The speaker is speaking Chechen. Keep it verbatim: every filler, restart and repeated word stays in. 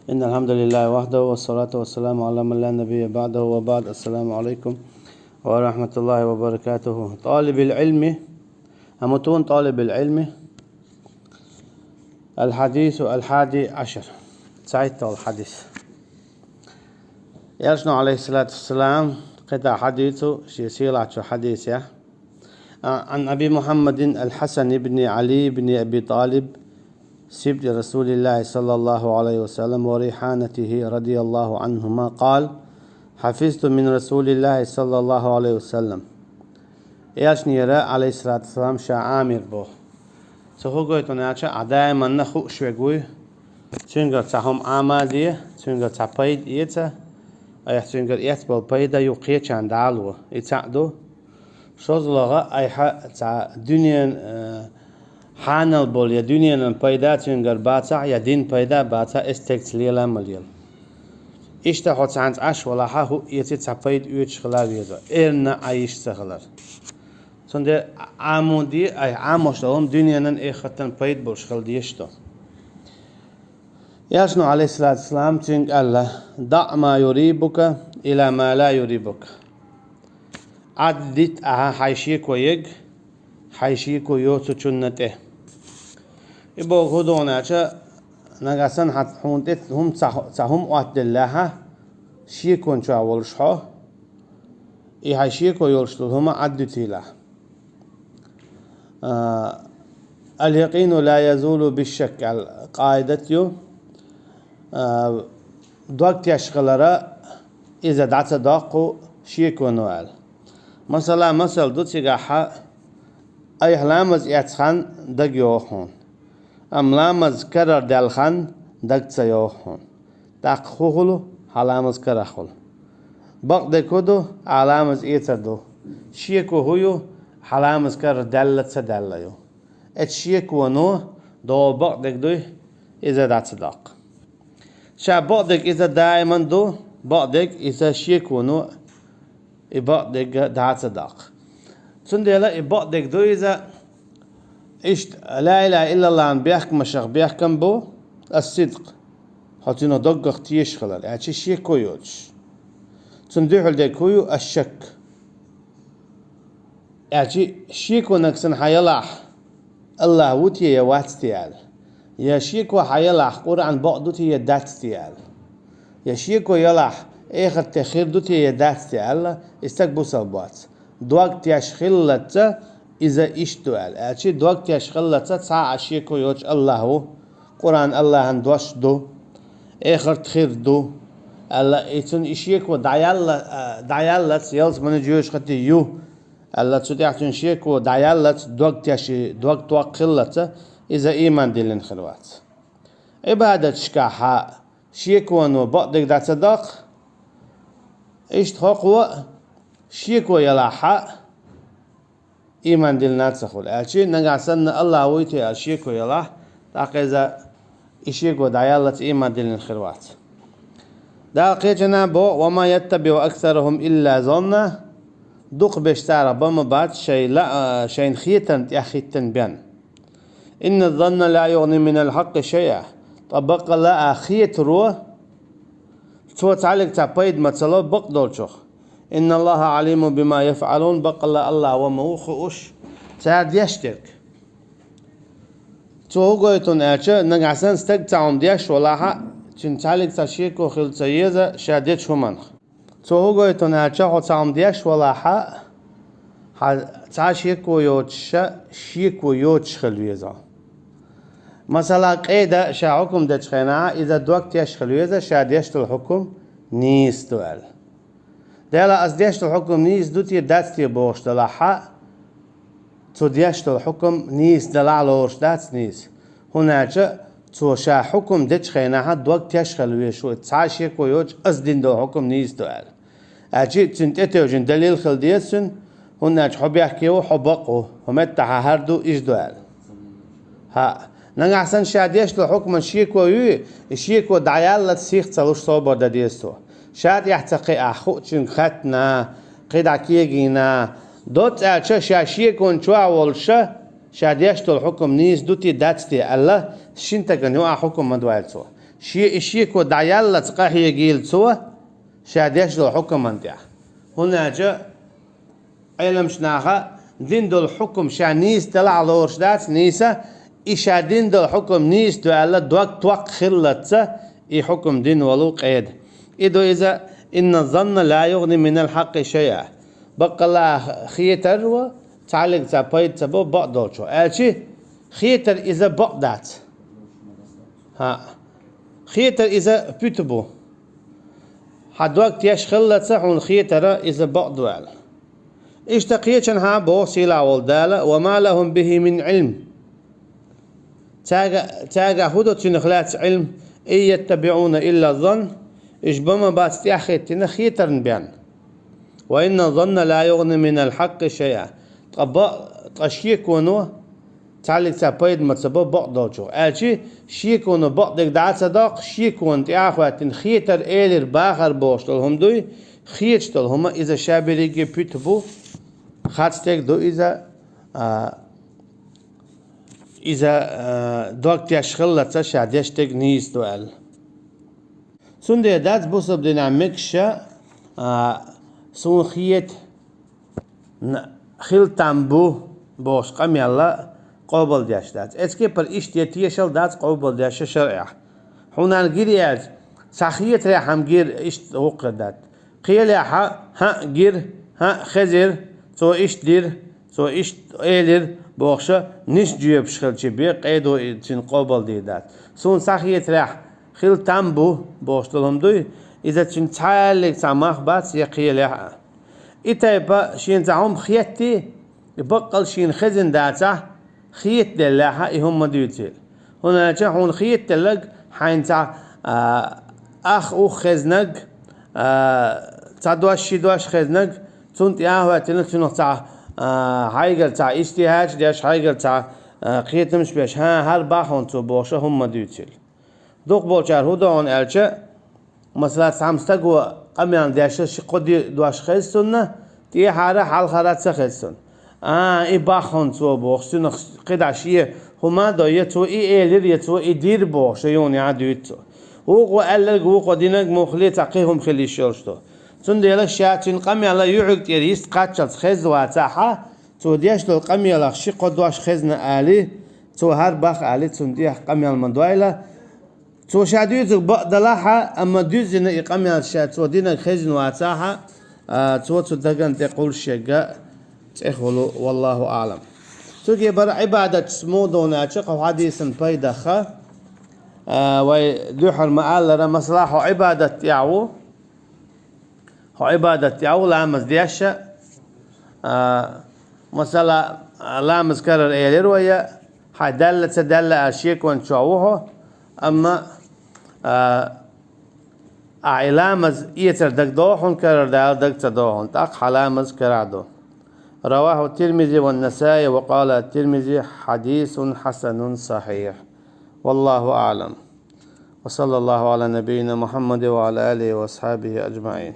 إن الحمد لله وحده والصلاة والسلام على من لا نبي بعده وبعد. السلام عليكم ورحمة الله وبركاته. طالب العلم، أمتون طالب العلم. الحديث الحادي عشر. سعيد الحديث. Элчано, عليه الصلاة والسلام, кхетта хьадийцу шен сийлахьчу хьадисехь. عن أبي محمد الحسن بن علي بن أبي طالب سبط رسول الله صلى الله عليه وسلم وريحانته رضي الله عنهما قال: حفظت من رسول الله صلى الله عليه وسلم. Элчанера, عليه الصلاة والسلام, ша Ӏамийра боху. Цо хӀун гойту аьлча, Ӏа даиманна хууш верг вуй, цуьнгара цхьа хӀума Ӏамаде, цуьнгара цхьа пайда эца, айхьа цуьнгара эцболу пайда юха кхечарна дӀало. И цхьаъ ду. ШозлагӀа, айхьа цхьа дуьненан, э, хьанал болу, я дуьненан пайда цуьнгара бацахь, я дин пайда бацахь, и стегца лела а ма лела. Иштта хьо цхьаьнца Ӏаш валахь а, хӀуъа эций, цхьа пайда оьцуш хила веза, эрна Ӏан йиш ца хилар. Цундела Ӏамаде, айхьа Ӏамош долу хӀума дуьненан, эхартан пайда болуш хила дезаш ду. Элчано, عليه الصلاة والسلام, цуьнга аьлла: دع ما يريبك إلى ما لا يريبك. Ӏадда дита ахьа хьайн шеко ерг, хьайн шеко йоцучунна тӀе. И боху хӀун ду аьлча, нагахь санна хьан, хьуна тӀе хӀума цхьа, цхьа хӀума Ӏоттаделлехь а, шекон чохь волуш хьо, и хьайн шеко йолуш долу хӀума Ӏадда дуьтийлахь. А, اليقين لا يزول بالشك аьлла къаидат ю. А, дог теш хилар а иза дӀа ца доккху шеконо аьлла. Масала, масал ду цигахь, айхьа ламаз эцна хан дага йогӀу хьуна. Амма ламаз карара даьлла хан дага ца йогӀу хьуна. ТӀаккха хӀун хуьлу? Хьан ламаз карахь хуьлу. Бакъдерг хӀун ду? Ахьа ламаз эцар ду. Шеко хӀун ю? Хьан ламаз карара даьлла, ца даьлла ю. Эцу шеконо догӀу бакъдерг дуй, иза дӀа ца доккху. Ша бакъдерг иза даиман ду, бакъдерг иза шеконо и бакъдерг дӀа ца доккху. Цундела и бакъдерг ду иза, иштта ла илаха иллаллахӀан бехкамашах бехкам бу ас-сидкъ. Хьо цунах доггах тешаш хилар, аьлча шеко йоцуш. Цунна дуьхьал дерг хӀун ю? Аш-шакк. Аьлча шеко нагахь санна хьан ялахь, АллахӀ ву те я вац те аьлла. Я шеко хьан ялахь, Къуръан бакъ ду те я дац те аьлла. Я шеко ялахь, эхарт тӀе хир ду те я дац те аьлла, и стаг бусалба вац. Дог теш хиллалца иза иштта ду аьлла. Аьлча дог теш хиллалца цхьа а шеко йоцуш АллахӀ ву, Къуръан АллахӀан дош ду, эхарт хир ду аьлла, и цунна и шеко дӀаялла-, а, дӀаяллалц ялсамани, жоьжахати ю аьлла, цу тӀехь цуьнан шеко дӀаяллалц дог теши, дог токкха хиллалца иза ийман диллина хир вац. Ӏибадаташкахь шеконо бакъдерг дӀа ца доккху, иштта хӀокхо а шеко ялахь а ийман диллина ца хуьлу. Аьлча нагахь санна АллахӀ вуй те аьлла шеко ялахь, тӀаккха иза и шеко дӀаяллалц ийман диллина хир вац. Дала кхечанхьа боху: وما يتبع أكثرهم إلا الظن. Дукхахберш царах бан ма бац шайн ла-, а, шайна хетарна тӀехь хӀиттина бен. إن الظن لا يغني من الحق شيئا. Ткъа баккъалла а хетаро, цо цхьаьллиг цхьа пайда ма ца ло бакъдолчух. إن الله عليم بما يفعلون. Баккъалла АллахӀ ва ма ву хууш цара деш дерг. Цо хӀун гойту аьлча, нагахь санна стаг цхьа хӀума деш валахь а, цуьнан цхьаьллиг цхьа шеко хила ца еза ша дечу хӀуманах. Цо хӀун гойту аьлча, хьо цхьа хӀума деш валахь а, хьан цхьа шеко йоцуша, шеко йоцуш хила веза. Масала, къеда ша хьукум дечу хенахь, иза дог теш хила веза, ша деш долу хьукум нийса ду аьлла. Дела ас деш долу хьукум нийса ду те, дац те бохуш далахь а, цо деш долу хьукум нийса далахь а лоруш дац нийса. ХӀунда аьлча цо ша хьукум дечу хенахь дог теш хила везаш ву, цхьа а шеко йоцуш ас дина долу хьукум нийса ду аьлла. Аьлча цуьнан тӀетевжина далил хила деза цуьнан, хӀунда аьлча хьо бехке ву, хьо бакъ ву, хьо меттахь хӀара ду, иза ду аьлла. ХӀаъ, нагахь санна ша деш долу хьукман шеко юй, и шеко дӀаяллалц сих ца луш собар дан деза цо. Ша тӀехь ца кхиахь, хуучуьнга хаьттина, кхидӀа кегийна, доцца аьлча ша шекон чохь волуша, ша деш долу хьукум нийса ду те, дац те аьлла, шина стагана юкъахь хьукум ма дойла цо. Шен и шеко дӀаяллалц къахьегийла цо ша деш долу хьукман тӀехь. ХӀунда аьлча Ӏеламчу наха дина долу хьукам ша нийса делахь лоруш дац, нийса, и ша дина долу хьукам нийса ду аьлла, дог токкха хиллалц и хьукам дина волу къеда. И ду иза: «Инна занна ла югӀни минал хьакъи шайъа». Баккъалла хетар ву, цхьаьллиг цхьа пайда ца бо бакъдолчух. Аьлчи, хетар иза бакъ дац. ХӀаъ. Хетар иза пуьту бу. Хьан дог теш хиллалц хьуна хетара иза бакъ ду аьлла. Иштта кхечанхьа боху сийлахь волу Дала: «Ва ма лахум бихи мин Ӏилм». Цаьрга, цаьрга хӀун ду цуьнах лаьцна Ӏилм? «Ин яттабиӀуна илла занн». Уьш бан ма бац тӀаьхьахӀиттина хетарна бен. «Ва инна занна ла югӀни минал хьакъи шайъа». Ткъа бакъ, ткъа шеконо цхьаьллиг цхьа пайда ма ца бо бакъдолчух. Аьлчи, шеконо бакъдерг дӀа а ца доккху, шеконо тӀаьхьахӀоьттина хетар, элира, бахар бохуш долу хӀума дуй, хеташ долу хӀума иза ша берриге пуьту бу, харцдерг ду иза, а, иза, а, дог теш хиллалц ша деш дерг нийса ду аьлла. Цундела дац бусалба динехь мегаш, а, суна хета, н-, хила там бу бохуш къамел къобалдеш дац. Эцу кепара иштта я тешалла дац къобалдеш шарӀехь. Хьуна гира яьлча, цхьа хетарехь хӀума гира, иштта хӀокхуьнан дац. Кхелехь хӀаъ гира, хӀаъ хезира, цо иштта дира, цо иштта элира бохуша, нийса жоьпаш хилчи бен къедо и цуьнан къобалдийр дац. Суна схьахетарехь хила там бу бохуш долу хӀума дуй, иза цуьнан цхьаьллиг цхьа мах бац я кхелехь а. И тайпа шена цхьа хӀума хетти, и баккъал шена хезна дацахь, хетаделлехь а и хӀума ма дуьйцийла. ХӀунда аьлча хьуна хетаделларг хьайна цхьа, а, ах ух хезнарг, а, цхьа дош ши дош хезнарг, цунна тӀе а хӀоьттина, цунах цхьа, а, хьайгара цхьа истихӀач деш, хьайгара цхьа, а, кхетамаш беш, хӀан, хӀара бах хьуна цо бохуша хӀума ма дуьйцийла. Дукхахболчара хӀун до хьуна аьлча, масала, цхьамма стаго къамел деш ши-кхо ди-, дош хеза цунна, тӀехьара, хьалхара ца хеза цунна. А, и бах хьуна цо бохуш, цуьнах кхидӀа шен хӀума а до, я цо и элира, я цо и дира бохуш, шен юханехьа дуьйцу цо. Вукхо аьлларг, вукхо динарг муххале цхьа кхин хӀума хила йиш йолуш ду. Цундела ша цуьнан къамел юьхьиг тӀера йист кхаччалц хезна вацахьа, цо деш долу къамелах ши-кхо дош хезна али, цо хӀара бах али, цунна тӀехь къамел ма дойла. Цо ша дуьйцург бакъ далахьа, амма дуьззина и къамел ша цо динарг хезна вацахьа, а, цо цу дагана тӀе кхуллуш ерг цӀе хуьлу, валлаху аӀлам. Цуьнан бара Ӏибадатца муха ду аьлча, кху хьадисан пайдаха, а, вай дуьххьара ма-аллара, масала, хьо Ӏибадат тӀехь ву, хьо Ӏибадат тӀехь ву, ламаз деш а, а, масала, ламаз карара элира вай, хьайн даьлла ца даьлла аьлла шеконца чохь ву хьо, амма, а, ахь и ламаз эцар дагадогӀу хьуна, карара дала дага ца догӀу хьуна, тӀаккха хьан ламаз карахь ду. رواه الترمذي والنسائي وقال الترمذي: حديث حسن صحيح. والله أعلم. وصلى الله على نبينا محمد وعلى آله وأصحابه أجمعين.